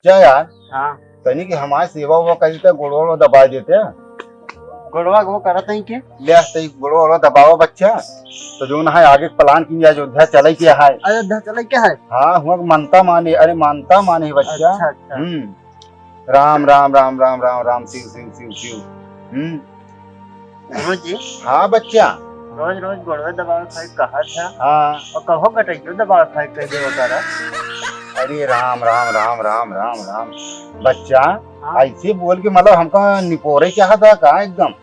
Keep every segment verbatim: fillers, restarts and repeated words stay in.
बच्चा यार, हाँ। तनी कि हमार सेवा उवा करी त गोड़वा उड़वा दबाइ देते। गोड़वा वो करत ही के? ले, तई गोड़वा उड़वा दबावा बच्चा। तो जौन है आगे plan किन जाए, अयोध्या चले के है। अयोध्या चले के है? हाँ, हुआ मनता माने, अरे मनता माने बच्चा। अच्छा, अच्छा। हम्म। राम, राम, राम, राम, राम, राम, शिव, शिव, शिव, शिव। हम्म। गुरुजी। हाँ बच्चा। रोज रोज गोड़वे दबावे खाए कहा था। हाँ। और कहो गटैयो दबावे खाए कह दे वगैरह। अरे राम, राम, राम, राम, राम, राम। बच्चा, हाँ। ऐसे बोल के मतलब हमका निपोरे चाहत है का एकदम?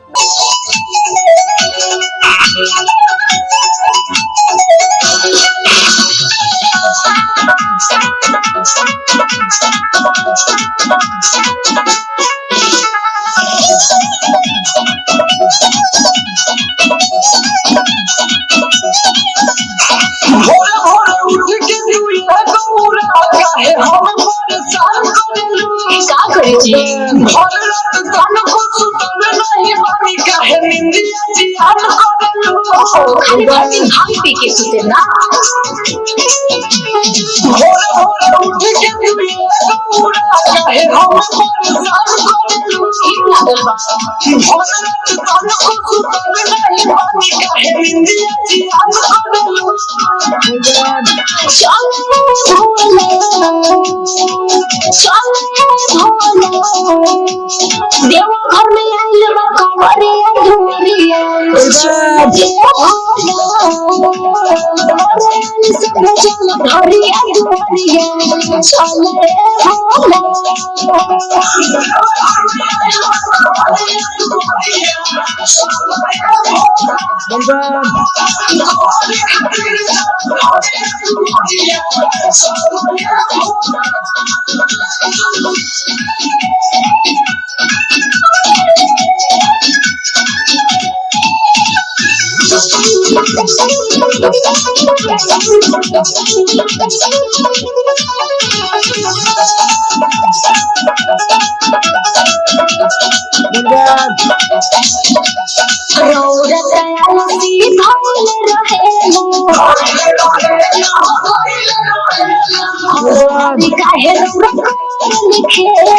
भोरे भोरे उठ के तू ये गौरा काहे हम परेशान करेलू? का करे जी? भर रात तन को सुतल नहीं बानी काहे निंदिया जियान करेलू? ओहो, खाली खाली भांग पी के सुते ना। भोरे भोरे उठ के तू ये गौरा काहे हम परेशान करेलू? ठीक लागल बा। देवा घर में आइल बा कंवरिया दुआरिया। रौरत आलसी भइल रहेला। काहे रौरत लिखेला।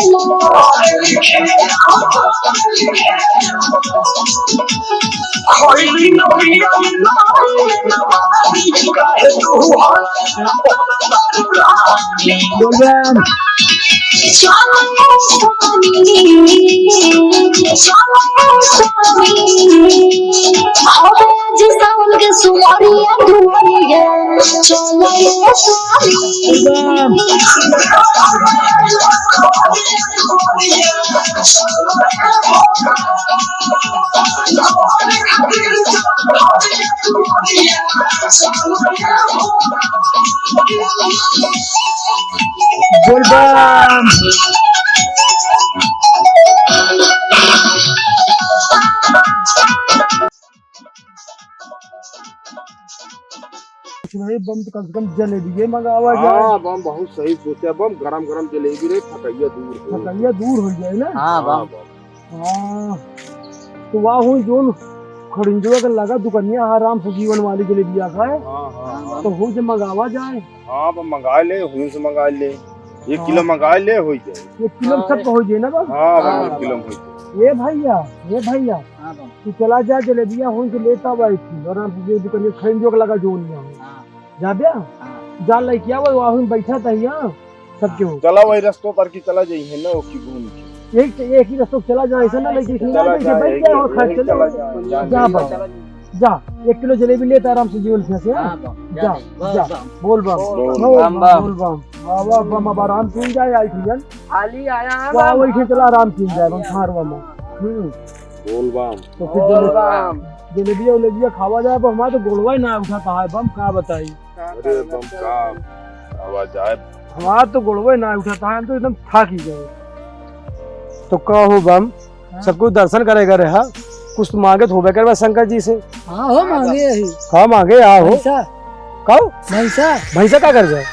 बोल बम। बोल बम। कुछ नहीं बम, तो कम से कम जलेबी मंगावा जाए। हाँ बम, बहुत सही सोचा बम, गरम गरम जलेबी रे, थकैया दूर हो। थकैया दूर हो जाए ना। हाँ बम। हाँ। तो वहाँ हुई जोन खड़िंजवा के लगा दुकनिया, हाँ, राम सुजीवन वाली जलेबिया का है। हाँ, हाँ, हाँ। तो हो जे मंगावा जाए। हाँ, बम मंगा ले, हुई से मंगा ले। एक हाँ। किलो मंगा ले, हो जाए। एक किलो में हाँ। सबको हो जाए ना बम? हाँ, बम, हाँ, एक किलो में हो जाए। ए भैया, ए भैया, हाँ बम। तू चला जा, जलेबिया हुई से लेता आवा एक किलो, राम सुजीवन दुकनिया खड़िंजवा के लगा जोन में। हाँ। जा बे? हाँ। जा लइके आवा, वहाँ बैठा था यहाँ। सबके हो। चला वही रस्तों पर की चला जाइए ना, ओकी घूम के। एक, एक ही रस्तों चला जाए, ऐसा ना लेके चला जाए, बैठ जाए और खा चले। चला जाए, जा बम। जा, एक किलो जलेबी लेता आराम से जीवन से, हाँ? हाँ, बम। जा, जा, जा। बम। बोल बम। बोल बम। बोल बम। वाह, वाह, बम, अब आराम से जाए, आई थी जन। खाली आया है वाह, बम। वही से चला आराम से जाए, बम, खारवा में। हम्म। बोल बम। तो फिर बोल जले-, बम। जलेबिया उलेबिया खावा जाए, पर हमारा तो गोड़वा ही ना उठाता है बम, का बताई? अरे बम का आवाज आए। हमार तो गोड़वे ना उठा था, हम तो एकदम थाक ही गए। तो का हो बम, हाँ। सब कुछ दर्शन करेगा रहा, कुछ तो मांगे तो होबे करबा शंकर जी से। हाँ हो, मांगे यही। का मांगे आ हो? पैसा। का हो? भैंसा। भैंसा का कर जाए?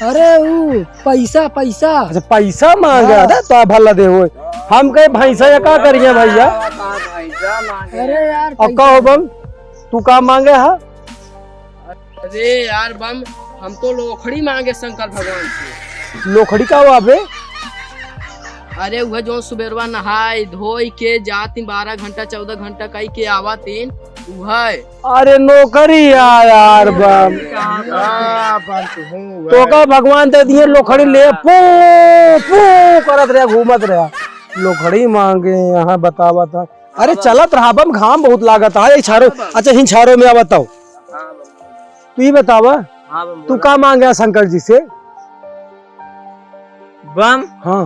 अरे ऊ पैसा, पैसा। अच्छा, पैसा मांगे हाँ। अरे तो भला दे हो। हम कहे भैंसा या का करिए भैया? भैंसा मांगे। अरे यार, अब का हो पैसा। बम, तू का मांगे हा? अरे यार बम, हम तो लोखड़ी मांगे शंकर भगवान से। लोखड़ी का हुआ बे? अरे उहे जो सुबेरवा नहाई धोई के जातिन, बारह घंटा चौदह घंटा कई के आवतिन, उहे। अरे नौकरी यार, यार बम। हाँ, बम तो हूँ, तो का भगवान दे दिए लोखड़ी ले, पू, पू करत रहा, घूमत रहा। लोखड़ी मांगे यहाँ बतावत है। अरे चलत रहा बम, घाम बहुत लागत है। ये छारो, अच्छा हिन छारो में आवत हो। हाँ बम। तू ही बतावा, हाँ बम, तू बोला। का मांगे शंकर जी से? बम, हाँ।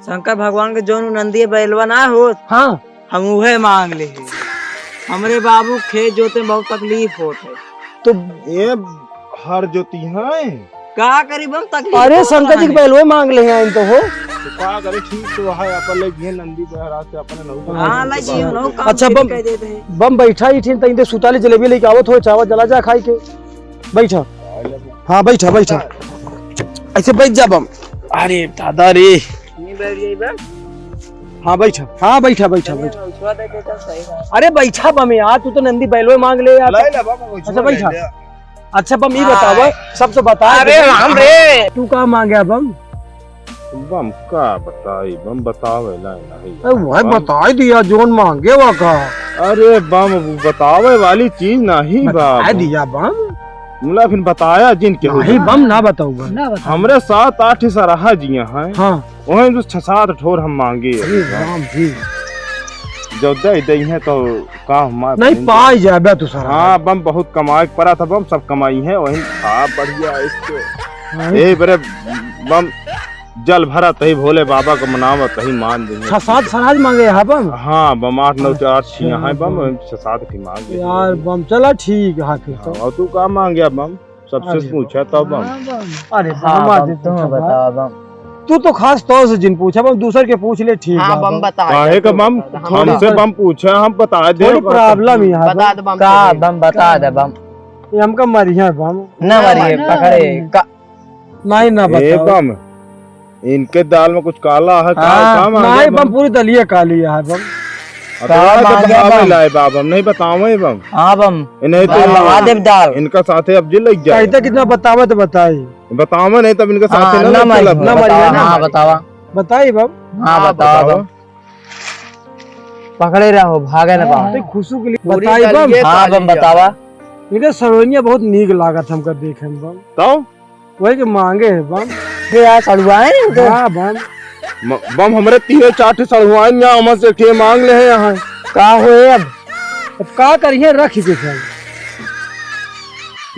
शंकर भगवान के जौन नंदी बैलवा ना होत, हाँ। हम उहे मांग ले ही। हमरे बाबू खेत जोते में बहुत तकलीफ होत है। तो ये हर जोती है। का करी बम, तकलीफ अरे होत शंकर जी के है। बैलवे मांग ले हैं तो हो। तो का करे, ठीक तो है, अपन ले गए नंदी बहरा से अपन नौ हाँ, ला जी, नौ काम अच्छा, बम, कह देते हैं। बम बैठा ही ठीक, तइंदे सुताली जलेबी लेके आवत हो, चावल जला जा खाई के। बैठा। हाँ, बैठा, बैठा। ऐसे बैठ जा बम। अरे दादा रे। नहीं बैठ जाई बम। हाँ, बैठा। हाँ, बैठा, बैठा, चलिए, बैठा। मैं उठवा दे देता हूँ, सही बात। अरे बैठा बम यार, तू तो नंदी बैलवे मांग ले यार। लाई ला बम, उठवा अच्छा, बैठा। ले ले। अच्छा बम, ई बतावा, सबसे बता अरे दे। राम रे। तू का मांगे बम? बम का बताई, बम बतावे ला नहीं। अरे वह बम बताई दिया, जोन मांगे वा का। अरे बम, बतावे वाली चीज नहीं बा। बताई दिया बम। मुला फिर बताया जिन के नहीं हुआ। बम, ना बताऊंगा। ना बताऊंगा। हमरे सात आठ सरहा जिया हैं। हाँ। वहीं जो छह सात ठोर हम मांगे। अरे राम जी। जो दे दे हैं तो का हमार नहीं बन पाई जाए। जाबे तू सरहा। हाँ बम, बहुत कमाए के पड़ा था बम, सब कमाई है वहीं खा बढ़िया इसके। हाँ। यही बरे बम जल भरा तही भोले बाबा को मनावा तही मान देंगे। छह सात सरहा मांगे है बम। हाँ बम, आठ नौ चार अच्छा, छिया है बम, बम। छह सात की मांग ले। यार बम, चला ठीक है फिर तो। हाँ, और तू का मांगे बम? सबसे अरे पूछा तब बम। हाँ बम। अरे हाँ बम, बम, आज तू पूछा बता बम। बम। तू तो खास तौर से जिन पूछा बम, दूसर के पूछ ले ठीक हाँ बा बम, बम। बता काहे दे, का बम? बता दे। हमसे बम पूछा, हम बता दे थोड़ी ओकर। Problem ही है बता बम। दे बम, का तू बम बता दे बम। ये हमका मरिया बम। ना मरिए, ना पकड़े मरिए। का नहीं ना ए बताओ। बम, इनके दाल में कुछ काला है, का हाँ, काम आ नहीं गया बम, बम? पूरी दलिया काली है बम। अब का तो मांगे बतावे बम? लाए बा बम, नहीं बतावे बम। हाँ बम। इन्हें तो बम, महादेव दाल। इनका साथे अब जी लग जाए। कहते कितना बतावे तो बताई। बतावे नहीं तब इनका साथे हाँ, ना ना लग मारी, चलब। ना मारी, बतावा, ना हाँ, मारी। बतावा। बताई बम। हाँ, हाँ, बतावा बतावा। बम। पकड़े रहो, भागे ना पाओ। नहीं, खुशू के लिए पूरी बताई बम। दलिया हाँ काली बम, है। बतावा। इनके सरोनिया बहुत नीक लागत हमका देखे में बम। तब? वही के मांगे है बम। ये यार सड़ुआ है ना इनके? हाँ बम। म-, बम हमरे तीन चार ठे सड़ुआ हैं, यहाँ हमसे एक ठे मांग ले हैं यहाँ। का होए अब? अब का करिए, रख के सब।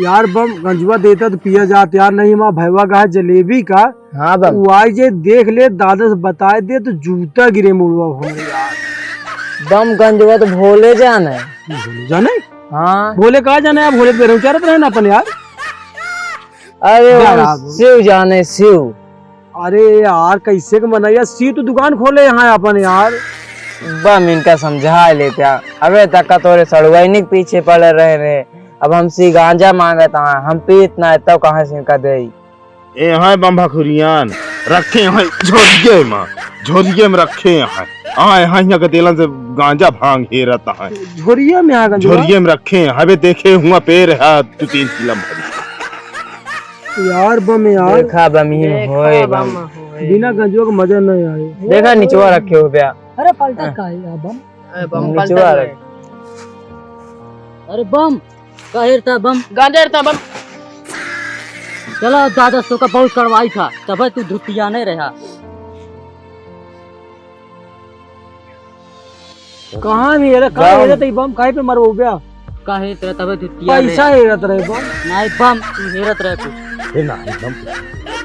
यार बम गंजुआ देता तो पिया जात यार, नहीं माँ भैवा का है जलेबी का। हाँ बम। वो आई जे देख ले, दादा से बताए दे तो जूता गिरे मुड़वा हमरे यार। बम गंजुआ तो भोले जाने। भोले जाने? हाँ। भोले का जाने यार, भोले पे उचारत रहे ना अपन यार। अरे बम, शिव जाने, शिव। अरे यार, कैसे के मनैया, शिव तो दुकान खोले यहाँ अपन यार। बम इनका समझा लेते यार। अबे तक का तोरे सड़ुआइनी के पीछे पड़े रहे रे। अब हमसे गांजा मांगत हैं, हम पीत ना, तब कहाँ से इनका देई? ए, हाँ बम भखुरियान, रखे हैं झोरिये में, झोरिये में रखे हैं। हाँ, यहाँ, यहाँ के तेलन से गांजा भांग हेरत हैं। झोरिये में आ गंजवा? झोरिये में रखे हैं। अबे देखे हुआ पेड़ है, दो तीन किलो भरी। यार बम यार। देखा बम ही देखा होए बम बम। होए। बिना गंजुआ के मजा नहीं आए। देखा निचवा रखे हो बया। अरे पलटा हाँ। का है यार बम? अरे बम निचवा पलटा रख। नहीं। अरे बम, का हेरता बम? गांजा हेरता बम। चला दादा, तो का बहुत करवाई था, तब तू धुतिया नहीं रहा। कहाँ भी हेरा, कहाँ बम। हेरा तो ई बम काहे पे मरबो बे? का हेरत रहे तबे धुतिया रे? पैसा हेरत रहे बम। नहीं बम, तू हेरत रहे कुछ। ए ना, बम।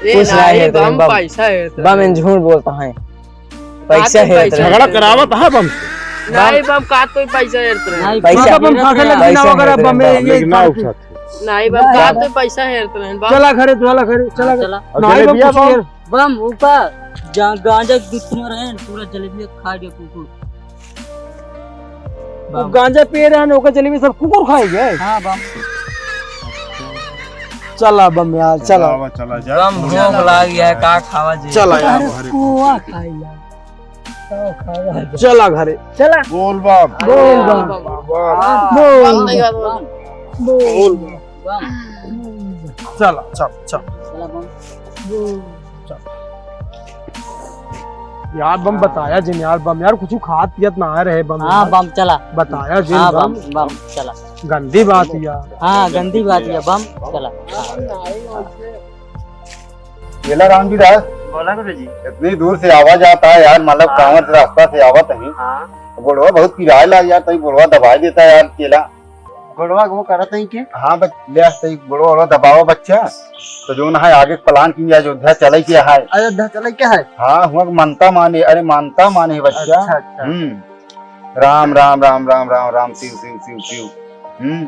ए कुछ ना, नहीं ए हेरत रहे बम, बम। पैसा हेरत रहे। बम इन झूठ बोलता है। पैसा हेरत रहे। झगड़ा करावत है बम से। नहीं बम, का तो पैसा हेरत रहे। नहीं, पैसा। बम, बम, पैसा हेरत रहे। बम, ये लेकिन ना उठा। नहीं बम, का तो पैसा हेरत रहे बम। चला घरे, चला घरे, चला हाँ, घरे। चला। नहीं बम, जलेबिया कुछ बम। हेर बम, ऊपर जा-, गांजा के दुश्मन रहे, पूरा जलेबिया खा गया कुकुर। वो बम। गांजा पिए रहे, ओकर जलेबी सब कुकुर खाई गए। हाँ, बम। चला बम यार, चला। चला, चला जा। बम, भूख लाग गया है, का खावा जी? चला यार। अरे, कोआ खाई यार। का खावा जी? चला घरे। चला। बोल बम। बोल बम। बम। बोल बम। बोल बम। बम। चला, चला, चला। चला बम। बोल। चला। यार बम, बताया जिन यार बम, यार कुछ खात पियत ना रहे बम हाँ यार। बम, चला। बताया जिन हाँ बम। बम, बम, चला। गंदी बात है यार। हाँ, गंदी बात है बम, चला। केला राम जी दास, बोला गुरु जी। इतनी दूर से आवा जाता है यार, मतलब हाँ। कांवड़ रास्ता से आवत है। हाँ। गोड़वा बहुत पिराए लाग यार, तई गोड़वा दबाए देता है यार केला। गोड़वा वो करत है के? हाँ बच-, ले आज तई गोड़वा, गोड़वा दबावा बच्चा। तो जो ना है आगे प्लान की अयोध्या चले के है। अयोध्या चले के है? हाँ, हुआ मनता माने, अरे मनता माने बच्चा। अच्छा, अच्छा। हम्म। राम, राम, राम, राम, राम, राम, शिव, शिव, शिव, शिव। हम्म।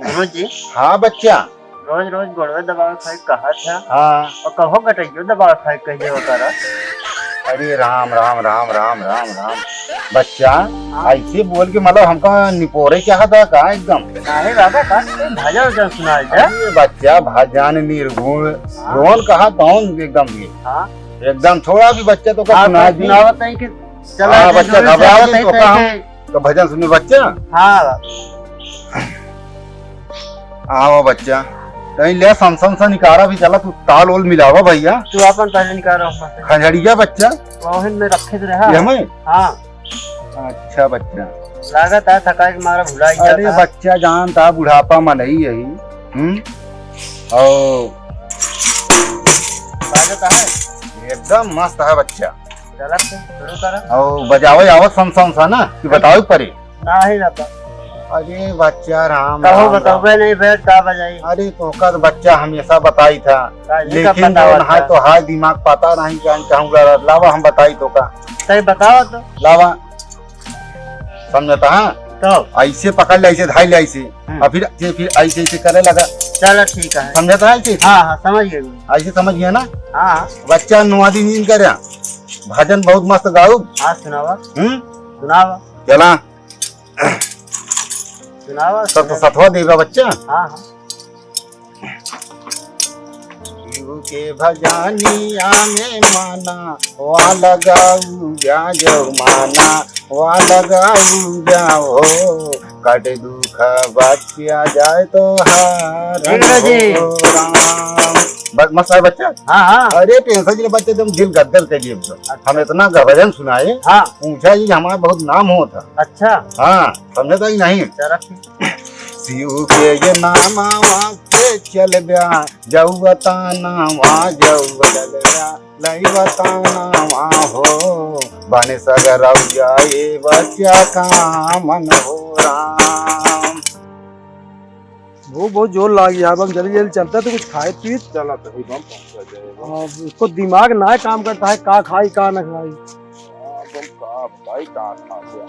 गुरु जी। हाँ बच्चा। रोज रोज गोड़वे दबावे खाए कहा था। हाँ। और कहो गटइयो दबावे खाए कहिए होता रहा। अरे राम, राम, राम, राम, राम, राम। बच्चा, हाँ। ऐसे बोल के मतलब हमका निपोरे चाहता का एकदम? नहीं बाबा, का भजन वजन सुनाए दे। अरे बच्चा, भजन निर्गुण, हाँ। कौन कहा कौन एकदम ये? हाँ। एकदम थोड़ा भी बच्चा तो का आप सुनाए दी। सुनावत नहीं कि चला हाँ, दे, बच्चा, जोर से घबरा आवत गई है तो का हम कैसे? तो भजन सुने बच्चा। हाँ। आओ बच्चा, कहीं ले सन सन सा निकारा भी चला, तू ताल ओल मिलावा भैया। तू अपन पहले निकारा ऊपर से। खंजड़िया बच्चा। ओहन में रखे थे रहा। ये हमें? हाँ। अच्छा बच्चा। लागत है थकाई के मारा भुलाई अरे जाता है। बच्चा जानता बुढ़ापा में नहीं यही। हम्म? ओ। लागत है। एकदम मस्त है बच्चा। चला फिर, शुरू करा। और बजावे आवत सन सन सा ना कि बतावे पड़े? नाही ना तो। अरे बच्चा राम, कहो राम, बताओ, राम। मैं नहीं बैठ का बजाई। अरे तोका तो बच्चा हमेशा बताई था, का जी का लेकिन पता जो होता? है तो हाय दिमाग पता नहीं जान कहूँगा। लावा हम बताई तोका। सही बताओ तो। लावा। समझता है? तो? ऐसे पकड़ ले, ऐसे धाई ले, ऐसे। हम्म। और फिर, फिर ऐसे, ऐसे करे लगा। चलो ठीक है। समझता है कि? हाँ, हाँ, समझ गए। ऐसे समझ गया ना? हाँ, हाँ। बच्चा नुआ दिन इन करे। भजन बहुत मस्त गाऊ। हाँ, सुनावा। हम्म? सुनावा। चला। सुनावा, सब तो सुनावा। सथवा देबा बच्चा। हाँ, हाँ। शिव के भजनिया में माना, वा लगाऊ जा जऊ माना, वा लगाऊ जा हो, कट दुख बच्चा जाए तो हारन ठीक है जी। हो राम। बस मस्त है बच्चा। हाँ, हाँ। अरे tension जिले बच्चा एकदम दिल गदगद कर दिए एकदम। अच्छा। हम इतना भजन सुनाए, हाँ। पूछा जी हमारा बहुत नाम होता। अच्छा। हाँ, समझता ही नहीं। चला ठीक। शिव के ये नामावा के चलब्या, जउवतानावा जउव चलब्या, लइवतानावा हो, बने सगरउ जाए बच्चा कामन हो राम। भूख बहुत जोर लागी है, अब हम जल्दी जल्दी चलता तो कुछ खाए पीत। चला तभी हम पहुंचा जाए। अब इसको दिमाग ना काम करता है, का खाई का ना खाई। हाँ, बम का भाई का खा गया।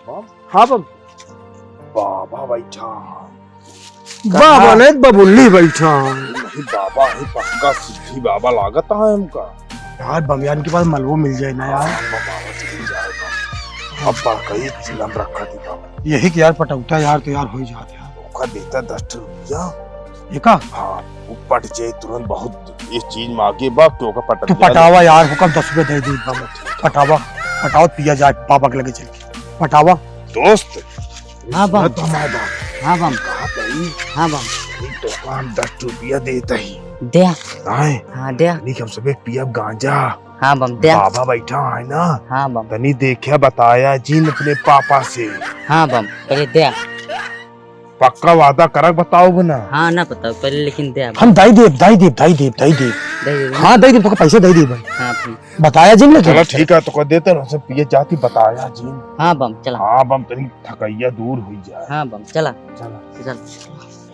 बम? हाँ बम। बाबा बैठा। बाबा कहाँ? नहीं, बबुल्ली बैठा। नहीं, बाबा है, पक्का सिद्धि बाबा लागत है हमका। यार, बमियान के पास मलबो मिल जाए ना यार। हाँ, बाबा चल जाए बम। अब बड़का एक चिलम रखा थी बाबा। यही कि यार, पटौता यार, तो यार, हो ही जात यार। ओका देता दस ठो रुपया। एका? हाँ, वो पट जाए तुरंत, बहुत ये चीज मांगे बा, क्यों का पटक तू दिया? पटावा यार, हुकम दस रुपया दे दे बाबा। पटावा, पटावा पिया जाए बाबा के लगे चल के। पटावा। दोस्त, हाँ बम। सुना तो हमार बात। हाँ बम। कहा तई? हाँ बम। तनी तो हम दस रुपया देता ही। दे। आए? हाँ, दे। तनी हम सबे पियब गांजा। हाँ बम, दे। बाबा बैठा है ना? हाँ बम। तनी देखे बताया जिन अपने पापा से। हाँ बम, पहले दे। पक्का वादा करक बताओ ना। हाँ ना बताओ, पहले लेकिन दे। हम दाई देब, दाई देब, दाई देब, दाई देब। दाई देब। हाँ, दाई देब, तोका पैसा दाई देब भाई। हाँ, फिर। बताया जिन ना चलो तू। ठीक है, तोका देते रहो, सब पिए जाती बताया जिन। हाँ बम, चला। हाँ बम, तनी थकैया दूर हुई जाए। हाँ बम, चला। चला। चल।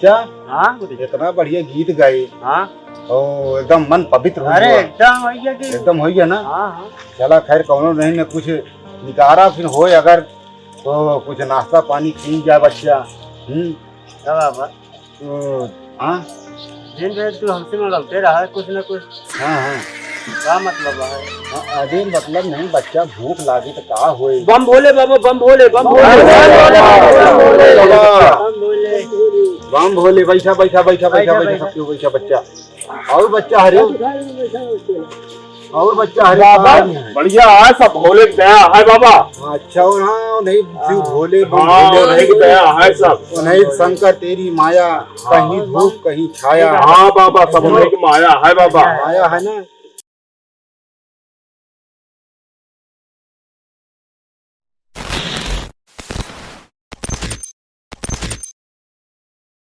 क्या? हाँ, गुरु जी। इतना बढ़िया गीत गाए। हाँ। ओ, एकदम मन पवित्र हो अरे, गया। एकदम हो गया कि एकदम हो गया ना? हाँ, हाँ। चला, खैर, कौनो नहीं, न कुछ निकारा फिर होए अगर तो कुछ नाश्ता पानी खींच जाए बच्चा। हम्म। क्या बात है? तो, हाँ? दिन भर तू हमसे में लौटे रहा है कुछ न कुछ। हाँ, हाँ। का मतलब है? हाँ, अरे मतलब नहीं, बच्चा भूख लागी तो का होए? बम भोले बाबा, बम भोले, बम भोले। बम भोले, बम भोले, बम भोले। बम भोले। बम भोले, बैठा, बैठा, बैठा, बैठा, बैठा, बैठा। बैठा, सब क्यों बैठा बच्चा? और बच्चा हरे? बैठा, बैठा, बैठा। और बच्चा हरे बाबा, कहाँ है? बढ़िया है, सब भोले की दया है बाबा। अच्छा, और हाँ, नहीं, शिव भोले, बम हाँ, भोले, उन्हीं की दया है सब। और नहीं, शंकर तेरी माया, कहीं धूप, कहीं छाया। हाँ बाबा, सब उन्हीं की माया है बाबा। माया है ना?